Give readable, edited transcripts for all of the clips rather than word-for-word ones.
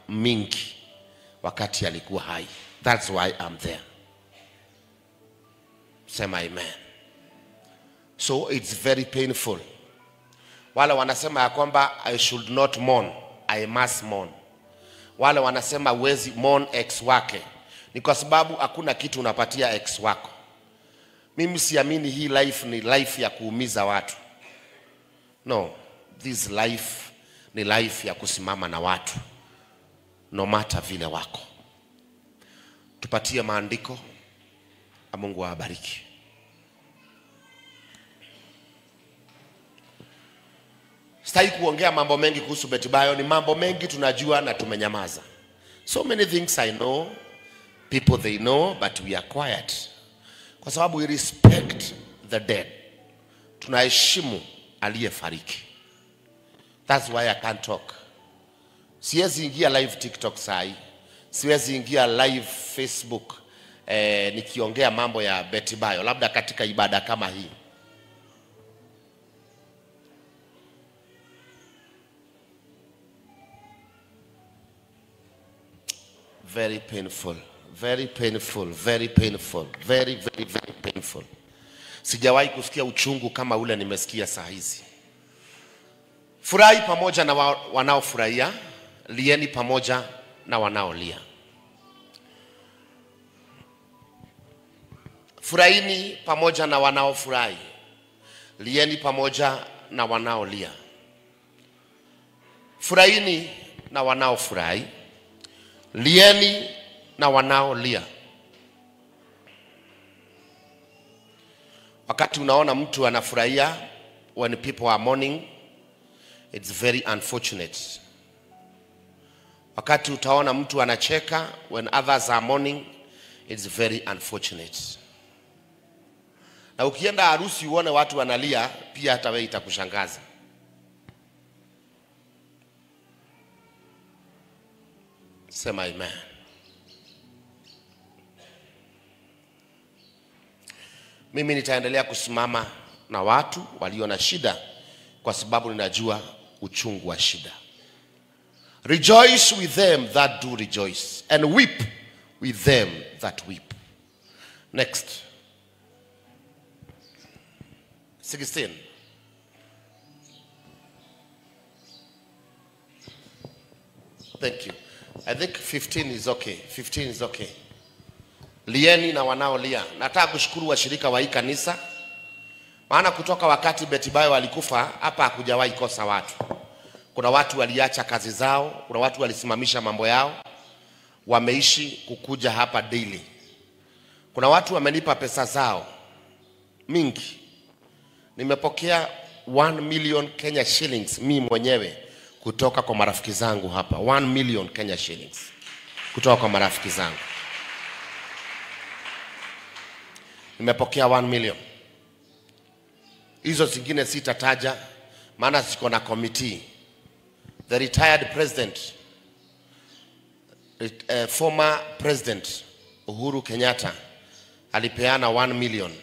mingi wakati alikuwa hai. That's why I'm there. Sema amen. So it's very painful. Wale wanasema ya kwamba I should not mourn, I must mourn. Wale wanasema huwezi mourn ex wake, ni kwa sababu hakuna kitu unapatia ex wako. Mimi siamini hii life ni life ya kuumiza watu. No, this life ni life ya kusimama na watu, no matter vile wako. Tupatie maandiko. Mungu awabariki. Sitaki kuongea mambo mengi kuhusu Betty Bayo, ni mambo mengi tunajua na tumenyamaza. So many things I know, people they know, but we are quiet. Kwa sababu we respect the dead. Tunaheshimu aliyefariki. That's why I can't talk. Siwezi ingia live TikTok sai. Siwezi ingia live Facebook nikiongea mambo ya Betty Bayo, labda katika ibada kama hii. Very painful, very painful, very painful, very, very, very painful. Sijawahi kusikia uchungu kama ule nimesikia saa hizi. Furahi pamoja na wanaofurahia, lieni pamoja na wanaolia. Furahini pamoja na wanaofurahi, lieni pamoja na wanaolia. Furahini na wanaofurahi, lieni na wanaolia. Wakati unaona mtu anafurahia, when people are mourning, it's very unfortunate. Wakati utaona mtu anacheka, when others are mourning, it's very unfortunate. Na ukienda harusi uone watu wanalia, pia hata wewe itakushangaza. Sema amen. Mimi nitaendelea kusimama na watu walio na shida, kwa sababu ninajua uchungu wa shida. Rejoice with them that do rejoice, and weep with them that weep. Next. 16. Thank you. I think 15 is okay. 15 is okay. Lieni na wanaolia. Nataka kushukuru washirika wa hii kanisa, maana kutoka wakati Betty Bayo alikufa hapa hakujawahi kosa watu. Kuna watu waliacha kazi zao, kuna watu walisimamisha mambo yao, wameishi kukuja hapa daily. Kuna watu wamenipa pesa zao mingi. Nimepokea 1 million Kenya shillings mimi mwenyewe kutoka kwa marafiki zangu hapa. 1 million Kenya shillings kutoka kwa marafiki zangu. Nimepokea 1 million. Hizo zingine sitataja maana ziko na committee. The retired president, former president Uhuru Kenyatta alipeana 1 million.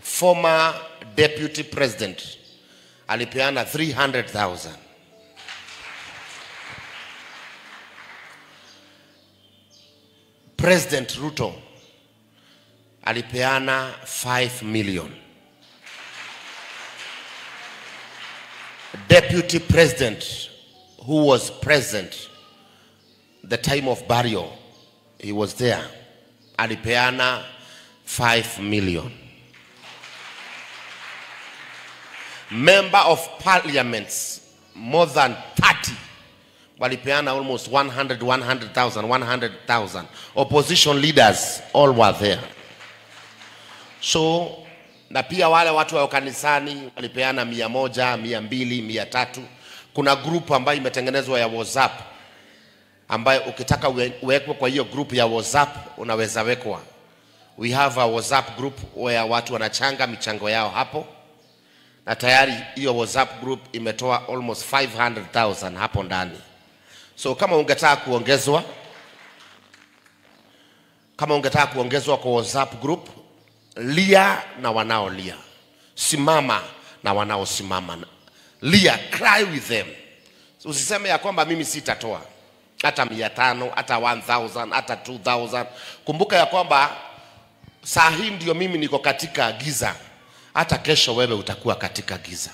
Former deputy president alipeana 300,000. President Ruto alipeana 5 million. Deputy president who was present the time of burial, he was there, alipeana 5 million. Member of parliaments more than 30 walipeana almost 100, 100,000, 100,000. Opposition leaders all were there. So na pia wale watu wa kanisani walipeana 100, 200, 300. Kuna group ambayo imetengenezwa ya WhatsApp, ambayo ukitaka uwekwe kwa hiyo group ya WhatsApp unaweza wekwa. We have a WhatsApp group where watu wanachanga michango yao hapo. Na tayari hiyo WhatsApp group imetoa almost 500,000 hapo ndani. So kama ungetaka kuongezwa, kama ungetaka kuongezwa kwa WhatsApp group, lia na wanaolia, simama na wanaosimama Lia, cry with them. So, usiseme ya kwamba mimi sitatoa hata 500, hata 1000, hata 2000. Kumbuka ya kwamba saa hii ndio mimi niko katika giza, hata kesho wewe utakuwa katika giza.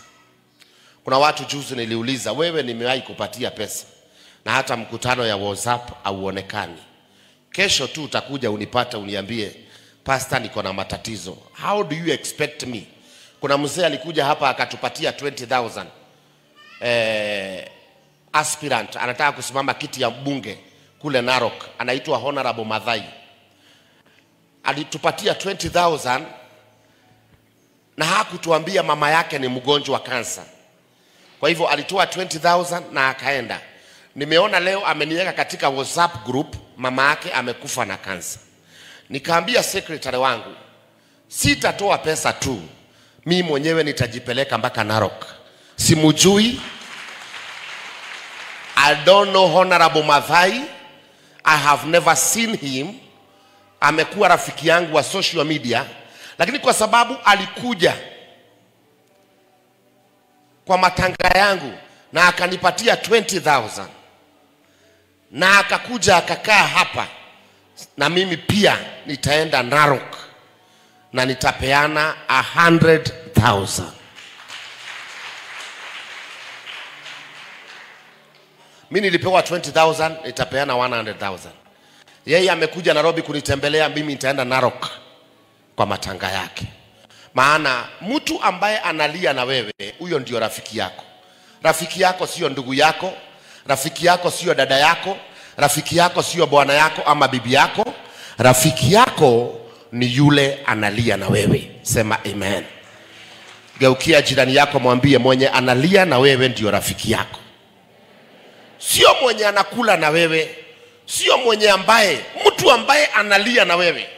Kuna watu juzi niliuliza, wewe nimewahi kupatia pesa na hata mkutano ya WhatsApp hauonekani, kesho tu utakuja unipata uniambie, pastor niko na matatizo. How do you expect me? Kuna mzee alikuja hapa akatupatia 20,000 aspirant anataka kusimama kiti ya bunge kule Narok, anaitwa Honorable Madhai. Alitupatia 20,000 na hakutuambia mama yake ni mgonjwa wa kansa. Kwa hivyo alitoa 20,000 na akaenda. Nimeona leo ameniweka katika WhatsApp group, mama yake amekufa na kansa. Nikaambia secretary wangu, sitatoa pesa tu, mimi mwenyewe nitajipeleka mpaka Narok. Simujui, I don't know Honorable Madhai, I have never seen him. Amekuwa rafiki yangu wa social media, lakini kwa sababu alikuja kwa matanga yangu na akanipatia 20,000 na akakuja akakaa hapa, na mimi pia nitaenda Narok na nitapeana 100,000. Mimi nilipewa 20,000, nitapeana 100,000. Yeye amekuja Nairobi kunitembelea, mimi nitaenda Narok kwa matanga yake. Maana mtu ambaye analia na wewe, huyo ndio rafiki yako. Rafiki yako sio ndugu yako, rafiki yako sio dada yako, rafiki yako sio bwana yako ama bibi yako. Rafiki yako ni yule analia na wewe. Sema amen. Geukia jirani yako mwambie, mwenye analia na wewe ndio rafiki yako. Sio mwenye anakula na wewe, sio mwenye ambaye, mtu ambaye analia na wewe,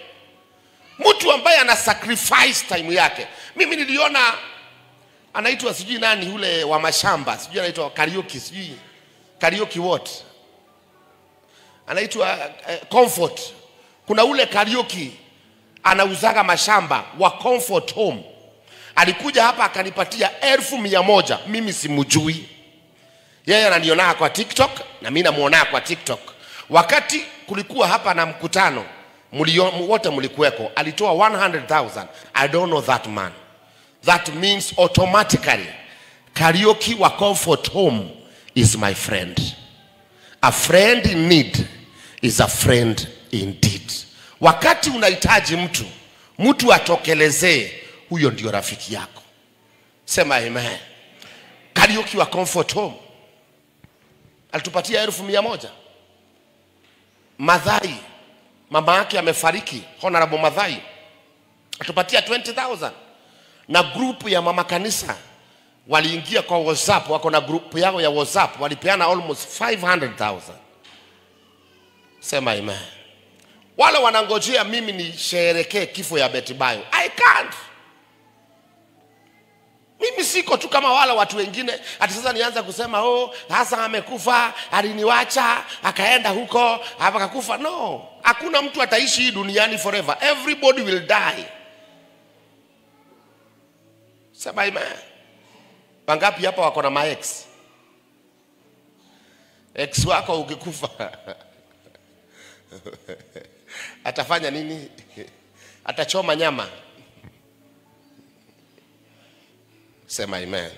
mtu ambaye ana sacrifice time yake. Mimi niliona anaitwa sijui nani yule wa mashamba, sijui anaitwa Karaoke, sijui Karaoke what, anaitwa Comfort. Kuna ule Karaoke anauzaga mashamba wa Comfort Home. Alikuja hapa akanipatia 100,000. Mimi simjui. Yeye ananiona kwa TikTok na mimi namuona kwa TikTok. Wakati kulikuwa hapa na mkutano, wote mlikuweko, alitoa 100,000. I don't know that man. That means automatically Karaoke wa Comfort Home is my friend. A friend in need is a friend indeed. Wakati unahitaji mtu, mtu atokelezee, huyo ndio rafiki yako. Sema amen. Karaoke wa Comfort Home alitupatia 100,000. Madhai, mama yake amefariki, Honorable Madhai, atupatia 20,000. Na group ya mama kanisa waliingia kwa WhatsApp, wako na group yao ya WhatsApp, walipeana almost 500,000. Sema amen. Wale wanangojea mimi nisherehekee kifo ya Betty Bayo. I can't. Mimi siko tu kama wale watu wengine ati sasa nianza kusema oh, hasa amekufa, aliniwacha, akaenda huko, akakufa. No, hakuna mtu ataishi hii duniani forever. Everybody will die. Sema amen. Wangapi hapa wako na ma ex? Ex wako ukikufa atafanya nini? Atachoma nyama. Sema amen.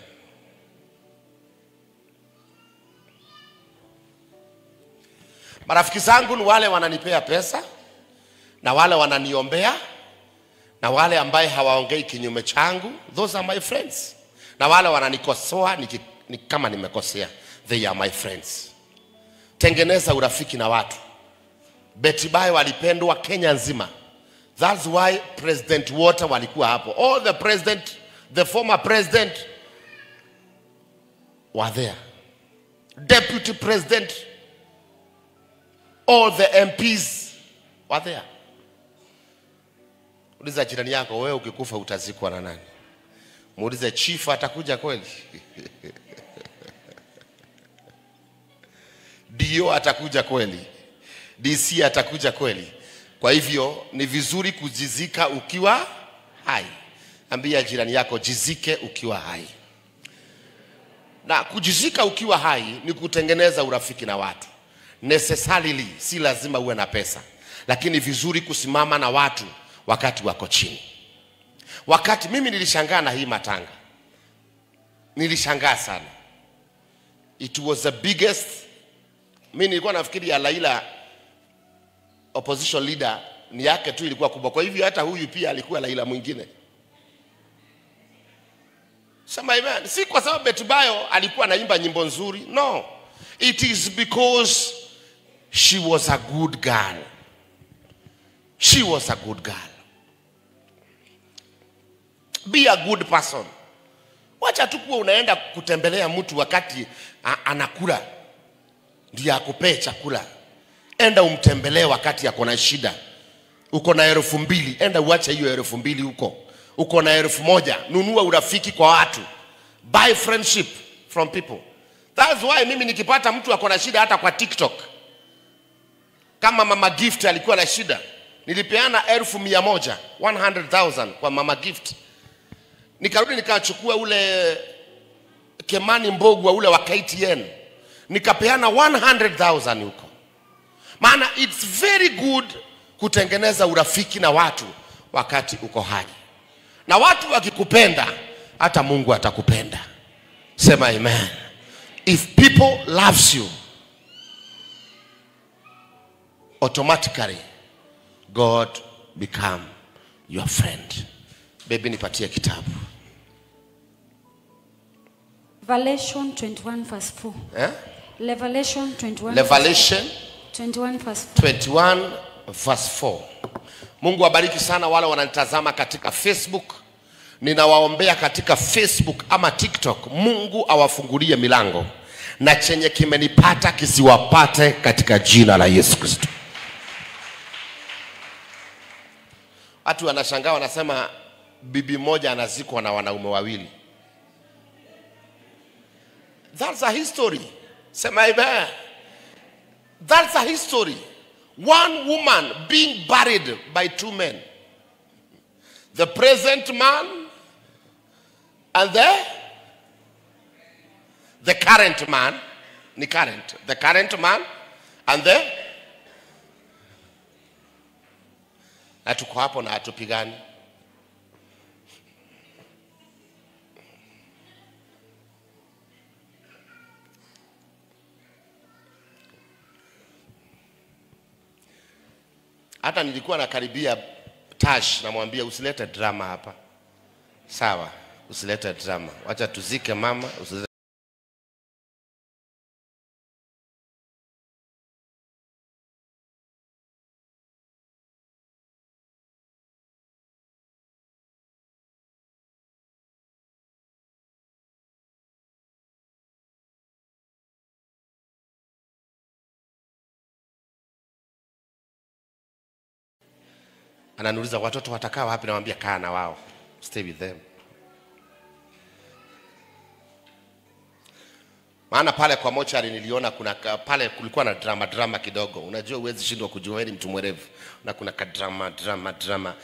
Marafiki zangu ni wale wananipea pesa, na wale wananiombea, na wale ambaye hawaongei kinyume changu. Those are my friends. Na wale wananikosoa kama nimekosea. They are my friends. Tengeneza urafiki na watu. Betty Bayo walipendwa Kenya nzima. That's why President Water walikuwa hapo. All the president, the former president were there. Deputy president, all the MPs were there. Uliza jirani yako, wewe ukikufa utazikwa na nani? Muulize chief atakuja kweli? Dio atakuja kweli? DC atakuja kweli? Kwa hivyo ni vizuri kujizika ukiwa hai. Ambia jirani yako, jizike ukiwa hai. Na kujizika ukiwa hai ni kutengeneza urafiki na watu. Necessarily si lazima uwe na pesa, lakini vizuri kusimama na watu wakati wako chini. Wakati mimi nilishangaa na hii matanga, nilishangaa sana. It was the biggest. Mimi nilikuwa nafikiri ya Raila opposition leader ni yake tu ilikuwa kubwa. Kwa hivyo hata huyu pia alikuwa Raila mwingine. Sema amen. Si kwa sababu Betty Bayo alikuwa anaimba nyimbo nzuri. No. It is because she was a good girl. She was a good girl. Be a good person. Wacha tu kuwa unaenda kutembelea mtu wakati anakula ndiye akupee chakula. Enda umtembelee wakati ako na shida. Uko na 2000, enda uache hiyo 2000 huko. Uko na 1000, nunua urafiki kwa watu. Buy friendship from people. That's why mimi nikipata mtu ako na shida hata kwa TikTok. Kama Mama Gift alikuwa na shida, nilipeana 100,000, 100,000 kwa Mama Gift. Nikarudi nikachukua ule Kemani Mbogwa ule wa KTN. Nikapeana 100,000 huko. Maana it's very good kutengeneza urafiki na watu wakati uko hai. Na watu wakikupenda, hata Mungu atakupenda. Sema amen. If people loves you, automatically God become your friend. Baby, nipatie kitabu. Revelation 21 verse 4. Eh? Revelation 21. Revelation 21 verse 4. 21 verse 4. Mungu abariki sana wale wananitazama katika Facebook. Ninawaombea katika Facebook ama TikTok. Mungu awafungulie milango, na chenye kimenipata kisiwapate katika jina la Yesu Kristo. Watu wanashangaa wanasema bibi moja anazikwa na wanaume wawili. That's a history. Sema amen. That's a history. One woman being buried by two men. The present man and the current man. Ni current. The current man and the... Na tuko hapo na hatupigani. Hata nilikuwa nakaribia Tash, namwambia usilete drama hapa. Sawa, usilete drama. Wacha tuzike mama, usilete. Ananiuliza watoto watakaa wapi, namwambia kaa na wao. Stay with them. Maana pale kwa mochari niliona kuna pale kulikuwa na drama kidogo. Unajua huwezi shindwa kujua wewe ni mtu mwerevu. Na kuna ka drama.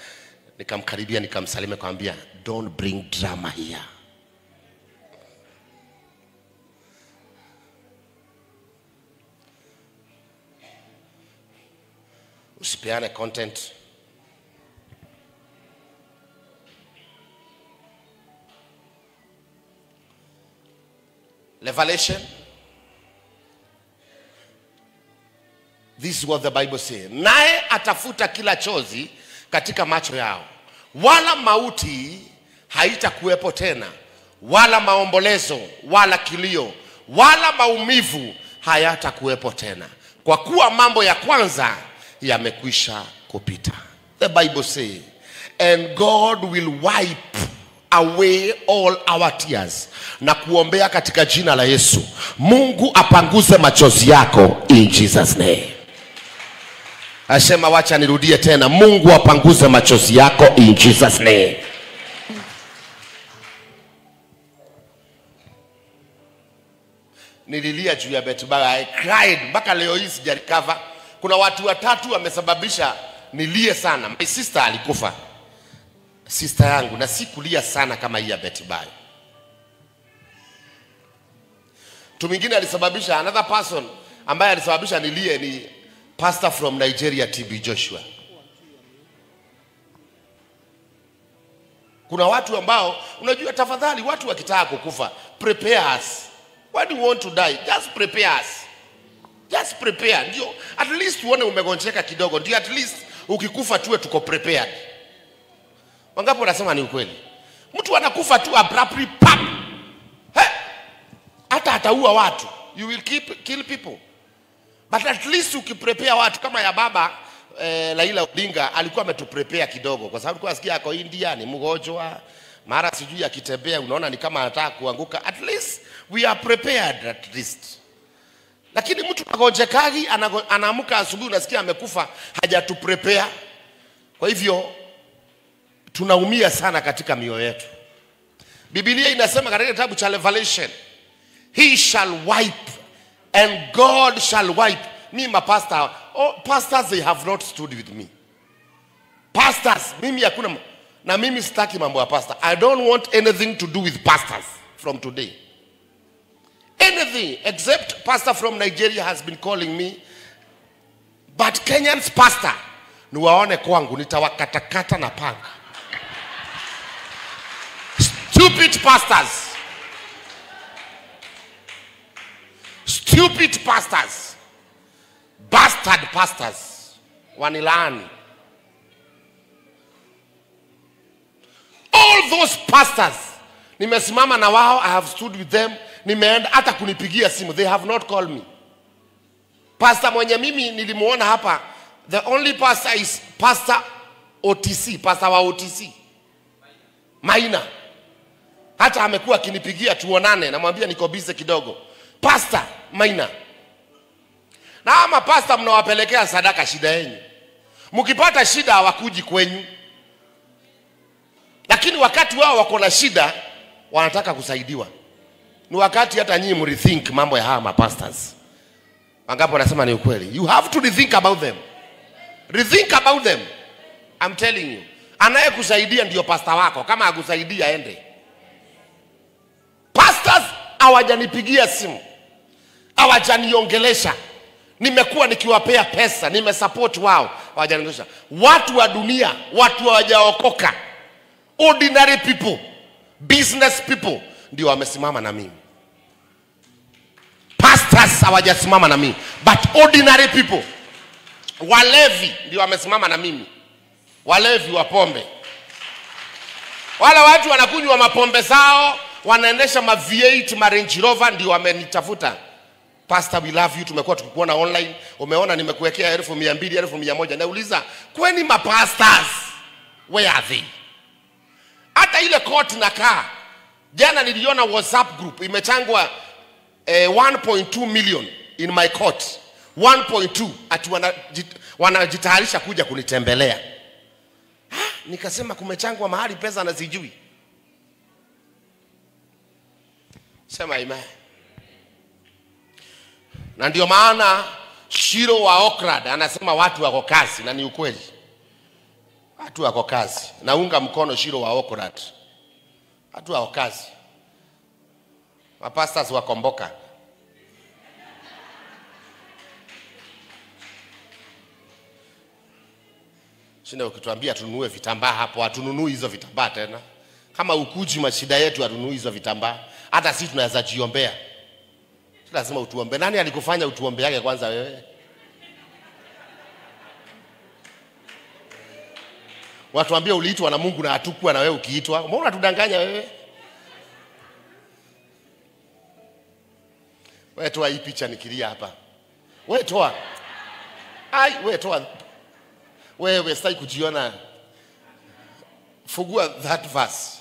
Nikamkaribia nikamsalimia nikamwambia don't bring drama here. Usipeane content. Revelation. This is what the Bible says. Naye atafuta kila chozi katika macho yao. Wala mauti haitakuwepo tena, wala maombolezo, wala kilio, wala maumivu hayatakuwepo tena, kwa kuwa mambo ya kwanza yamekwisha kupita. The Bible says, and God will wipe away all our tears. Na kuombea katika jina la Yesu, Mungu apanguze machozi yako in Jesus name. Asema wacha nirudie tena, Mungu apanguze machozi yako in Jesus name. Nililia juu ya Betty Bayo, I cried mpaka leo hii sijarecover. Kuna watu watatu wamesababisha nilie sana. My sister alikufa, sister yangu, na sikulia sana kama hii ya Betty Bayo. Mtu mwingine alisababisha, another person ambaye alisababisha nilie ni pastor from Nigeria, TB Joshua. Kuna watu ambao, unajua, tafadhali watu wakitaka kukufa, prepare us. When you want to die, just prepare us. Just prepare. Ndio, at least uone umegonjeka kidogo. Ndio at least ukikufa tuwe tuko prepared. Wangapi wanasema ni ukweli? Mtu anakufa tu abruptly, pap. He? Hata ataua watu. You will kill people. But at least ukiprepare watu kama ya baba Raila Odinga alikuwa ametuprepare kidogo, kwa sababu alikuwa asikia ako India ni mgonjwa, mara sijui akitembea unaona ni kama anataka kuanguka. At least we are prepared at least. Lakini mtu agonjekagi, anaamka asubuhi unasikia amekufa, hajatuprepare. Kwa hivyo tunaumia sana katika mioyo yetu. Biblia inasema katika kitabu cha Revelation, he shall wipe and God shall wipe. Me, my pastor, oh, pastors, they have not stood with me. Pastors, mimi hakuna, na mimi sitaki mambo ya pastor. I don't want anything to do with pastors from today. Anything except pastor from Nigeria has been calling me. But Kenyans pastor, niwaone kwangu, nitawakatakata na panga. Stupid pastors. Stupid pastors. Bastard pastors. Wanilaani. All those pastors, nimesimama na wao, I have stood with them, nimeenda hata kunipigia simu, they have not called me. Pastor mwenye mimi nilimuona hapa, the only pastor is Pastor OTC, pastor wa OTC Maina. Hata amekuwa akinipigia tuonane, namwambia niko busy kidogo. Pastor Maina. Na ama pastor mnawapelekea sadaka, shida yenu. Mkipata shida hawakuji kwenyu. Lakini wakati wao wako na shida wanataka kusaidiwa. Ni wakati hata nyinyi mrethink mambo ya hawa mapastors. Wangapi wanasema ni ukweli? You have to rethink about them. Rethink about them. I'm telling you. Anayekusaidia ndio pastor wako. Kama hakusaidia aende. Pastors hawajanipigia simu. Hawajaniongelesha. Nimekuwa nikiwapea pesa, nimesupport wao, hawajaniongelesha. Watu wa dunia, watu hawajaokoka. Ordinary people, business people ndio wamesimama na mimi. Pastors hawajasimama na mimi, but ordinary people, walevi ndio wamesimama na mimi. Walevi wa pombe. Wale watu wanakunywa mapombe zao, wanaendesha ma V8, ma Range Rover ndio wamenitafuta. Pastor, we love you, tumekuwa tukikuona online, umeona nimekuwekea 200,000, 1,100. Nauliza, kweni ma pastors, where are they? Hata ile court nakaa, jana niliona WhatsApp group imechangwa 1.2 million in my court. 1.2 ati wanajitayarisha kuja kunitembelea. Nikasema kumechangwa mahali pesa na sijui. Sema amen. Na ndio maana Shiro wa Okrad anasema watu wako kazi, na ni ukweli. Watu wako kazi. Naunga mkono Shiro wa Okrad. Watu wako kazi. Mapastors wakomboka. Shinda ukituambia tununue vitambaa hapo, hatununui hizo vitambaa tena. Kama ukuji mashida yetu hatununui hizo vitambaa. Hata sisi tunaweza jiombea. Lazima utuombe. Nani alikufanya utuombe yake kwanza wewe? Watuambia uliitwa na Mungu na hatukuwa na wewe ukiitwa. Mbona unatudanganya wewe? Wewe toa hii picha nikilia hapa. Wewe toa. Ai, wewe toa. Wewe sitaki kujiona. Fungua that verse.